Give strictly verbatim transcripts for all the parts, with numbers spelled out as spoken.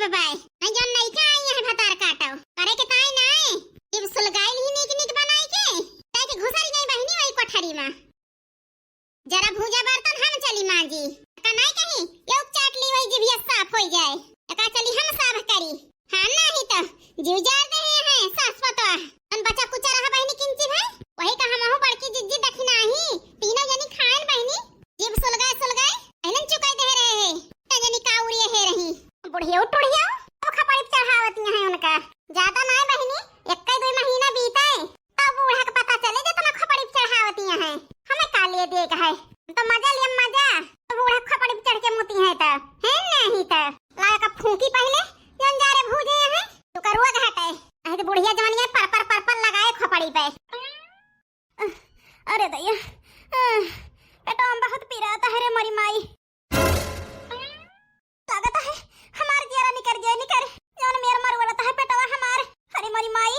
बाय। नहीं, जौन नइका आई है भतार काटो, करे के ताई नाय। जीभ सुलगाइल ही नीक नीक बनाई के, जाके घुसर गई बहिनी वही कोठरी में। जरा भूजा बर्तन हम चली मांजी। का नाय कही, यो चाट ली वही जिभिया साफ होई जाए। का चली हम साफ करी। हाँ, नाही तो जीव जार देहे हैं सास पतोह। अन बचा कुचा रहा बहिनी किंची भाई, वही का हमहू बड़की जिज्जी दखिनाही, तीनों जनी खाएन बहिनी। जीभ सुलगाए सुलगाए अहलन चुकाई दे रहे हैं। त जनी का उड़िए हे रही। बुढ़ियो टुढ़ियो, अब खपड़ी पे चढ़ावती हैं उनका। ज्यादा नाय बहिनी, एक दुई महीना बीते, तब बूढ़ा के पता चले जे तना खपड़ी पे चढ़ावती हैं। हमें का लिए दे के है, हम तो मजा लिए मजा। तो बूढ़ा खपड़ी पे चढ़ के मुती है तो, है नहीं तो। लाया का फूंकी पहले, जौन जा रे भूजे हैं, तू करुआ घाटे। अहे तो बुढ़िया जवानिया पर पर पर पर लगाए खपड़ी पे। अरे दैया, पेटवा में बहुत पीरात है रे मोरी माई। लागत है हमार जियरा निकर जाए, निकर। जौन मेर मर उड़त है पेटवा हमार। अरे मोरी माई,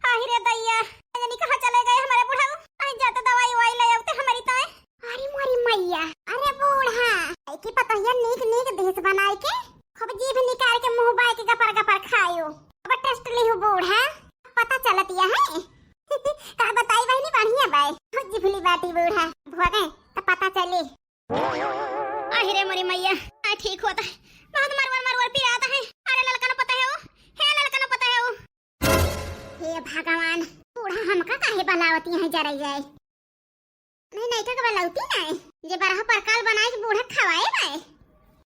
आही रे दैया, जानी कहाँ चले गए हमारे बुढ़ऊ। आई जाते दवाई उवाई ले आउते हमारी ताए। अरे मोरी मैया, अरे बूढ़ा, ऐकी पतोहिया नीक नीक देश बनाए के, खूब जीभ निकाल के मुंह बाय के गपर गपर खायो। अब टेस्ट लिहु बूढ़ा, पता चलत या है। का बताई बहिनी, बढ़िया बाय। खूब जिभली बाटी बूढ़ा, भोगे त पता चली। आहि रे मोरी मैया, आ ठीक होता है। बहुत मरवर मरवर पिरात है। अरे ललकन पता है वो, हे ललकन पता है वो। हे भगवान, बूढ़ा हमका काहे बलावती हैं जरई जाए। नहीं, नहीं, का बलावती नहीं। जे बरह परकाल बनाए के बूढ़ा खवाए बाए।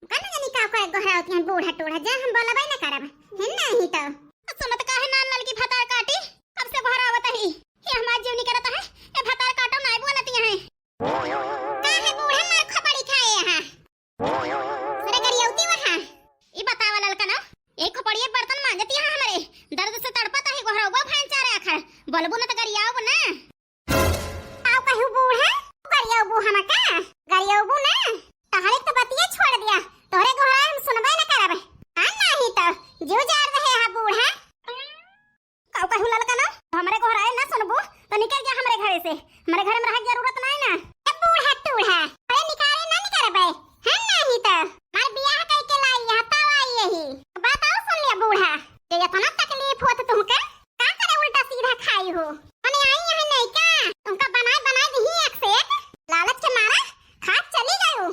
का न जानी का करे गोहरावती हैं बूढ़ा टूढ़ा, जा हम बोलबे न करब। है नहीं तो। सुनत काहे नान ललकी भतार काटी, कब से गोहरावत ही। ये हमार जीव निकरत है, ये भतार काटो नाय बोलती हैं। काहे बूढ़ा मार खपड़ी खाए यहाँ? अरे गरियौती वहाँ। ई बतावा ललकनो, यही खपड़िए बर्तन मांजती है हमरे। दर्द से तड़पत है, गोहरौबो भैन चारे आखर। बोलबू न त गरियाओ ना। आओ कहू बूढ़ा, गरियौबू हमका? गरियौबू ना? तहरे तो बतिया छोड़ दिया। तोहरे गोहराए हम सुनबे न करब। हाँ नाही तो, जीव जार रहे हा बूढ़ा। काऊ कहू ललकनो, हमरे गोहराए ना सुनबू, तो निकल जा हमरे घरे से। हमरे घरे में रहे के जरूरत नहीं ना। ए बूढ़ा टूढ़ा, अरे निकाले ना निकरबे। हम नहीं तो, हमार बियाह कई के लाई, यहाँ ताव आई यही। बात और सुन लिया बूढ़ा, जे इतना तकलीफ होत तुमका, का करे उल्टा सीधा खाई हो? मने आई यहाँ नहीं का? तुमका बनाए बनाए दही एक से एक, लालच के मारा खात चली गयू।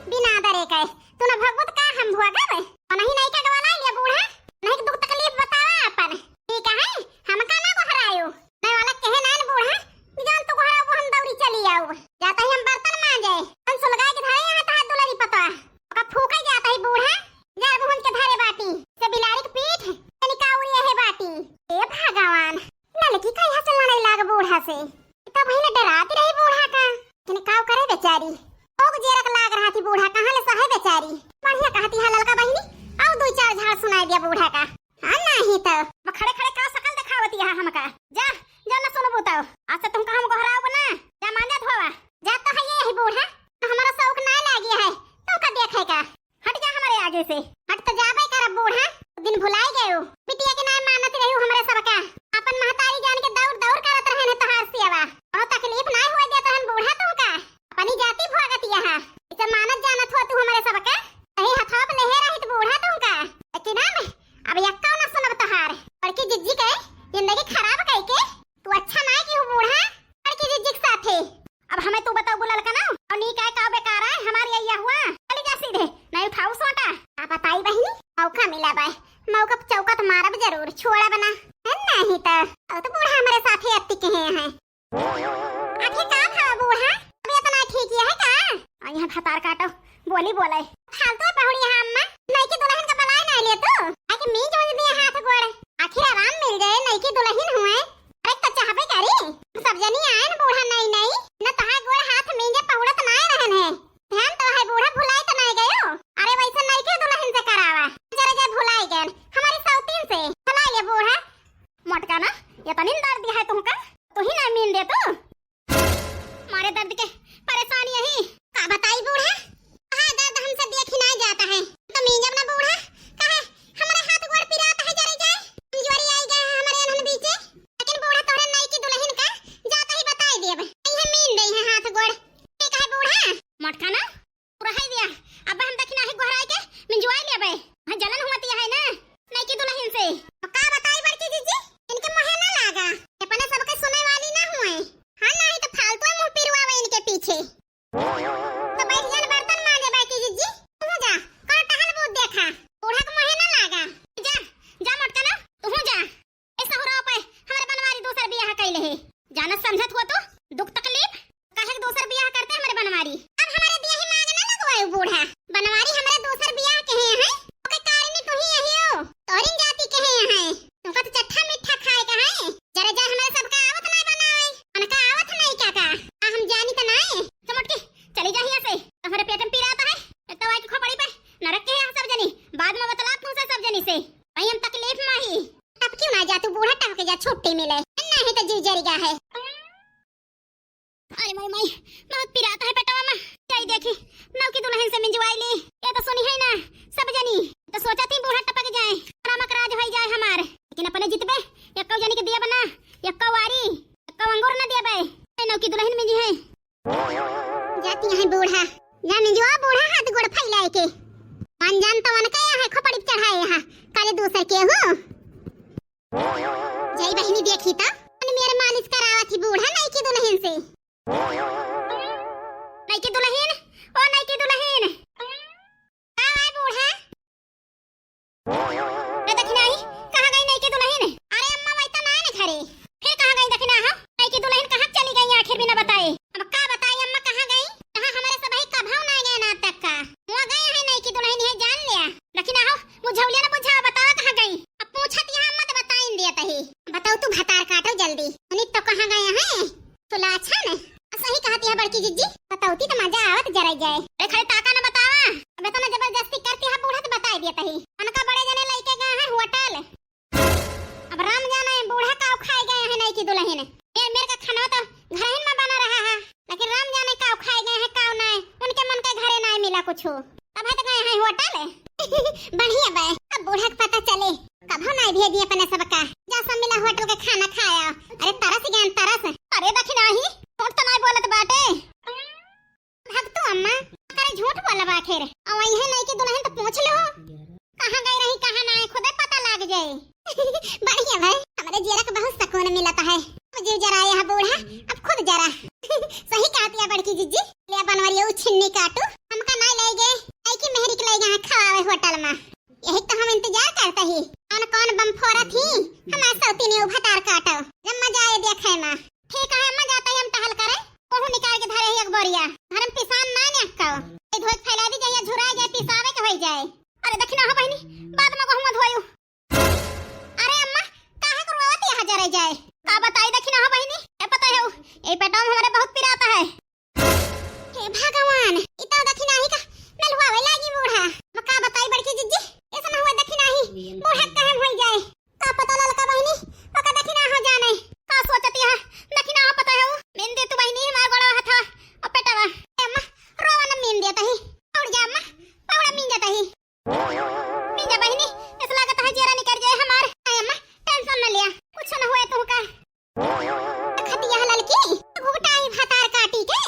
बिना डरे के, तू न भगवत का हम भोगब? नहीं, नहीं का डोला लिया बूढ़ा, नहीं दुख तकलीफ बतावा अपन। ठीक है, हमका ना गोहरायो। मैं वाला कहे ना न बूढ़ा, जान तू गोहरा वो हम दौड़ी चली आओ। जाता ही हम बर्तन मांजे, हम सुलगाए के धरे यहाँ तहार दुलरी पता। ओका फूके जाता ही बूढ़ा, जा बुहन के धरे बाटी, से बिलारी के पीठ, तनी काउरी है बाटी। ए भगवान, ललकी कहिया से लड़े लाग बूढ़ा से। ई तो पहिले डरात रही बूढ़ा का। लेकिन काव करे बेचारी। ओग जेरक लाग रहा थी बूढ़ा, कहाँ ले सहे बेचारी। बढ़िया कहती है ललका बहिनी, आओ दो चार झाड़ सुनाई दिया बूढ़ा का। हाँ नाही तो। अब खड़े खड़े का शकल दिखावती है हमका। जा, जा न सुनबू तो। आज से तुमका हम गोहराओ ना। जा मांजा धोवा। जा तो है यही बूढ़ा। हमारा शौक ना लागी है। तो का देखे का? हट जा हमारे आगे से। हट तो जाबे करब बूढ़ा, दिन भुलाई गयो। बिटिया के नाय मानत रहू हमरे सबका। अपन महतारी जान के दौड़ दौड़ करत रहन है तोहार सेवा। कोनो तकलीफ नाय होए देत रहन बूढ़ा तुमका। अपनी जाति भोगत यहाँ। इसे मानत जानत हो तू हमरे सबका। यही हथवा पे लेहे रहित बूढ़ा तुमका। लेकिन हम अब यक्का न सुनब तोहार। बड़की जिज्जी के जिंदगी खराब कई के तू अच्छा नाय की हो बूढ़ा। बड़की जिज्जी के साथे। अब हमें तू बताओ गुलाल का ना, और नी काय का बेकार है हमारी अइया हुआ। चली जा सीधे, नहीं उठाऊ सोटा। का बताई बहिनी, मौका मिला बाय, मौका पे चौका तो मारब जरूर, छोड़ा बना। है नहीं तो, अब तो बूढ़ा हमारे साथ ही अति कहे हैं। आखिर का खावा बूढ़ा, अब इतना ठीक है का? और यहाँ भतार काटो, बोली बोले। फालतू है पहुड़ी यहाँ अम्मा, नई की दुल्हन का बलाए ना ले तू, आके मीज उज दिए हाथ गोड़, आखिर आराम मिल जाए, नई की दुल्हन हुए। अरे तो चाहबे करी, सब जनी आए न बूढ़ा नई नई, न तहार गोड़ हाथ मींजे पहुड़त नाय रहन है। ध्यान तो है बूढ़ा भुलाई तो नाय गयो। अरे वैसे नई के दुल्हन से करावा, जरा जा भुलाई गए हमारी सौतीन से। भुलाई ले बूढ़ा। मोटका ना, ये तनी दर्द है तुमका, तू ही ना मीन दे तू। मारे दर्द के परेशान यही। का बताई बूढ़ा, हाँ दर्द हमसे देखी ना जाता है। तो मींजब ना बूढ़ा, कहे हमारे हाथ गोड़ पिरात है जरे जाए। कमजोरी आई गए है हमारे अनहन बीचे। लेकिन बूढ़ा तोहरे नई की दुल्हन का जाता ही बताई देब। यही मीन दे है हाथ गोड़। ठीक है बूढ़ा। मोटका ना, रहै दिया। अब हम दखिनाही गोहराई के मिंजवाई लेबै। हाँ, जलन हुआ तिया है ना, नइकी दुलहिन से। अब का बताई बड़की जिज्जी, इनके मुँहे ना लागा, अपने सबके सुने वाली ना हुए। हाँ, नाही तो फालतू मुँह पिरवावे इनके पीछे। तो बैठ जा ना, बर्तन मांजे बड़की जिज्जी, तू जा, कौन टहल बूत देखा, बूढ़ा के मुँहे ना लागा। जा, जा मोटका ना, तू जा। ए सहुरा पे हमरे बनवारी दूसर बियाह कइले है। जानत समझत हुआ तू दुख तकलीफ, काहे के दूसर बियाह करते हमरे बनवारी। अब हमरे दिया ही मांग ना लगवाए बूढ़ा। बनवारी हमरे दूसर बियाह के हैं, हैं? ओके कारणी तू ही यही हो। तोहरिन जाति के हैं, हैं? तुमका तो चट्ठा मिट्ठा खाए का है। जरे जाए हमरे सबका आवत नहीं बनाए। उनका आवत नहीं क्या का? आ हम जानी तो नहीं। चमटकी, चली जा हियां से। हमारे पेट में पीरा आता है। एक तो आई की खोपड़ी पे नरक के हैं सब जनी। बाद में बतलात तुमसे सब जनी से। भाई हम तकलीफ में ही। अब क्यों ना जा तू बूढ़ा टहके जा छुट्टी मिले। नहीं तो जी जरिगा है। अरे माई माई, बहुत पिरात है पेटवा में। जाई देखी, नौकी दुलहिन से मिंजवाई ली। ये तो सुनी है ना सब जनी। तो सोचा थी बूढ़ा टपक जाए, रामक राज होई जाए हमार। लेकिन अपने जितबे, एक्को जनी के दिया बना, एक्को वारी, एक्को अंगूर ना दिया बे। ए नौकी दुलहिन मिंजी है। जाती है बूढ़ा, जा मिंजवा बूढ़ा हाथ गोड़ फैलाए के। अनजान तो उनका यहाँ है खोपड़ी पे चढ़ाए यहाँ, काले दूसर के हो। जाई बहिनी देखी तो, अन मेरे मालिश करावत ही बूढ़ा नई की दुलहिन से। नई की दुलहिन, ओ नई की दुलहिन। का है बूढ़ा? अरे दखिनाही, कहाँ गई नई की दुलहिन? अरे अम्मा वही तो ना है ना घरे। फिर कहाँ गई दखिनाहा? नई की दुलहिन कहाँ चली गई आखिर बिना बताए? अब का बताई अम्मा कहाँ गई? कहाँ हमारे सब ही कभाव ना गए ना तक का। हुआ गए हैं नई की दुलहिन है जान लिया। दखिनाहो, बुझौलिया ना बुझावा बतावा कहाँ गई? अब पूछत यहाँ अम्मा तो बताइन दिया तही। बताओ तू भतार काटो जल्दी। सुनी तो कहाँ गए हैं? सुलाछन? सही कहती है बड़की जिज्जी, बतौती तो मजा आवत जरा जाए। अरे खड़े ताका न बतावा, अब इतना जबरदस्ती करती है बूढ़ा तो बताई दिया तही। उनका बड़े जने लइके गए हैं होटल। अब राम जाने बूढ़ा काव खाए गए हैं नई की दुलहिन। मेर मेर का खाना तो घरहिन में बना रहा है, लेकिन राम जाने काव खाए गए हैं काव नाय, उनके मन के घरे नाय मिला कुछ। तब है तो गए हैं होटल। बढ़िया बे, अब बूढ़ा के पता चले, कभो नाय भेजी अपने सबका। जा सब मिला होटल के खाना खाया। अरे तरस गए तरस। अरे दखिनाही, झूठ तो नाय बोलत बाटे। भग तू अम्मा, करे झूठ बोला बा आखिर। अब वही है नई की दुलहिन तो पूछ लो। कहाँ गई रही, कहाँ नाय, खुदे पता लाग जाए। बढ़िया भाई, हमरे जियरा के बहुत सुकून मिलता है। अब जीव जरा यह बूढ़ा, अब खुद जरा। सही कहती है बड़की जिज्जी। ले बनवरिया उ छिन्नी काटू, हमका नाय ले गए, ऐ की मेहरी के ले गए खवावे होटल में। यही तो हम इंतजार करते ही। कौन कौन बम फोड़त ही, हमार सौतीनी उ भतार काटो। जब मजा आए देखे में। ठीक है अम्मा, जाते ही हम टहल करे। ओहू निकाल के धरे ही एक बोरिया। घर में पिसान ना ने अक्का। ए धोए के फैला दी, जहिया झुराए जाए, पिसावे के होई जाए। अरे दखिनाहो बहिनी, बाद में गहुमा धोयू। अरे अम्मा, काहे को रोवत यहाँ जरे जाए? का बताई दखिनाहो बहिनी? ए पता है, ए पेटवा में हमारे बहुत पिराता है। हे भगवान, ई तो दखिनाही का मेलहुआवे लागी बूढ़ा। मैं का बताई बड़की जिज्जी, ऐसा ना हुआ दखिनाही बूढ़ा कहम होई जाए। का पता ललका बहिनी, ओका दखिनाहो जाने। का सोचती है? दखिनाहो पता है वो। मेन दे तू बहिनी, हमार गोड़ा हथवा, ओ पेटवा। ए अम्मा, रोवा न मेन दे तही। पौड़ जा अम्मा, पौड़ा मेन जा तही। मेन जा बहिनी, ऐसा लागत है जेरा निकल जाए हमार। ए अम्मा, tension न लिया, कुछ न हुए तू का। खतिया ललकी, घुघटा ही भतार काटी के,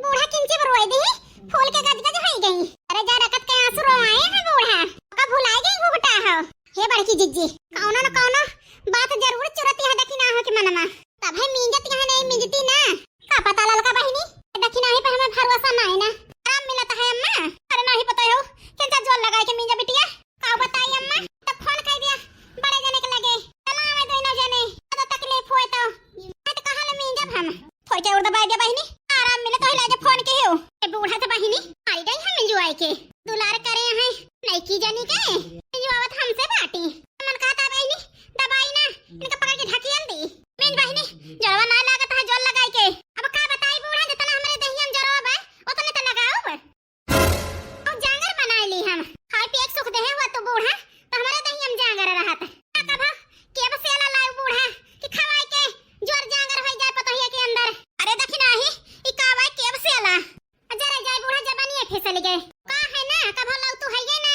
बूढ़ा किंची पर रोए दी, फूल के गजगज होई गई। अरे जा रकत के आंसू रोवाए है बूढ़ा, का भुलाई गई घुघटा हो। हे बड़की जिज्जी, कौनो न कौनो बात जरूर चुरती है दखिनाहो के मनमा। तब है मींजत यहाँ नहीं मींजती ना। का पता ललका बहिनी, दखिनाही पे हमें भरोसा ना है ना। आराम मिलता है अम्मा। अरे नाही पता हो, किंचा जोर लगाए के मींजा बिटिया। का बताई अम्मा, तो फोन कर दिया बड़े जने के लगे। चला आवे दोनों जने, ज्यादा तकलीफ होए तो। मैं तो कहाँ ले मींजब हम। थोड़ी के उड़ दबाई दिया बहिनी, आराम मिले तो ही लागे फोन के हो। ए बूढ़ा तो बहिनी, आई गई हम मिंजवाई के। दुलार करे हैं, नई की जनी के। मिंजवावत हमसे बाटी। मन कहता बहिनी, दबाई ना, इनका पकड़ के ढकेल दी। मिंज बहिनी, जोरवा ना लागत है, जोर लगाई के। अब का बताई बूढ़ा, जितना हमरे दहिया में जोरवा बा, उतने तो लगाओ बा। अब जांगर बनाए ली हम। खाए पिए के सुख देहे हुआ तू बूढ़ा, तो हमारे दहिया में जांगर रहत। का कभा केब से अला लाए बूढ़ा कि खवाए के जोर जांगर होई जाए पतोहिया के अंदर। अरे दखिनाही, ई का बाय केब से अला? आ जरे जाए बूढ़ा जबानिए फिसल गए। का है ना, कभा लौ तू हइये ना,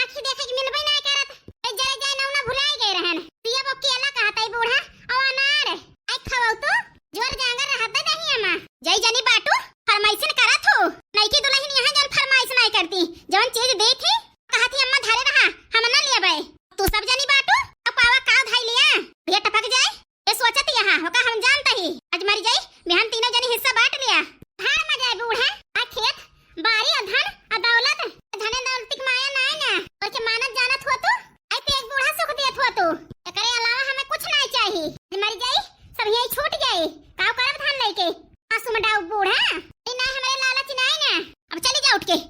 आँखी देखे के मिलबे ना करत। ए जरे जाए नौना भुलाए गए रहन। दिया वो केला कहत है बूढ़ा, औ अनार। आई खवाऊ तू, जोर जांगर रहत है दहिया में। जय जनी बाटू, फरमाइशन करत हो। नई की दुलहिन यहाँ जौन फरमाइश नाय करती, जौन चीज दी थी, कहत ही अम्मा धरे रहा, हम अब जानी बाटू, अब पावा काव धाई लिया, ये टपक जाए। ये सोचत यहाँ, होका हम जानता ही, आज मर जाई, बिहान तीनों जनी हिस्सा बांट लिया। धान में जाए बूढ़ा, आ खेत, बारी, आ धन, आ दौलत, धन दौलत की माया नाय ना, और के मानत जानत हो तू, आई ते एक बूढ़ा सुख देत हो तू। एकरे अलावा हमें कुछ नाय चाही। आज मर जाई, सब यही छूट जाई, काव करब धान लेके। आ सुमडाऊ बूढ़ा, ई नाय हमरे लालच नाय ना। अब चली जा उठ के,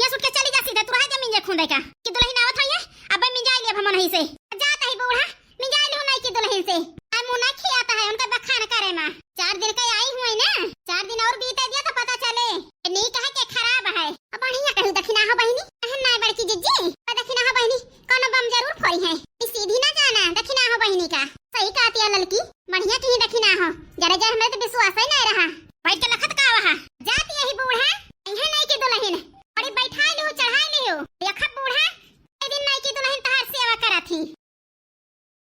ये उठ के चली जा सीधा, तू रह जा मिंजे खूंदे का। कि दुल्हन आवत है ये, अब मिंजा लिया हम नहीं से। जात ही बूढ़ा, मिंजा लियो नहीं की दुल्हन से। आ मुंह ना खियाता है उनका बखान करे मा। चार दिन का आई हुई ना, चार दिन और बीते दिया तो पता चले। नीक है के खराब है। अब बढ़िया कहू दखिना हो बहिनी, अहन नाय बड़की जिज्जी, अब दखिना हो बहिनी, कोनो बम जरूर फोरी है। ई सीधी ना जाना, दखिना हो बहिनी का। सही कहती है ललकी, बढ़िया कहीं दखिना हो। जरे जरे हमरे तो विश्वास ही नहीं रहा।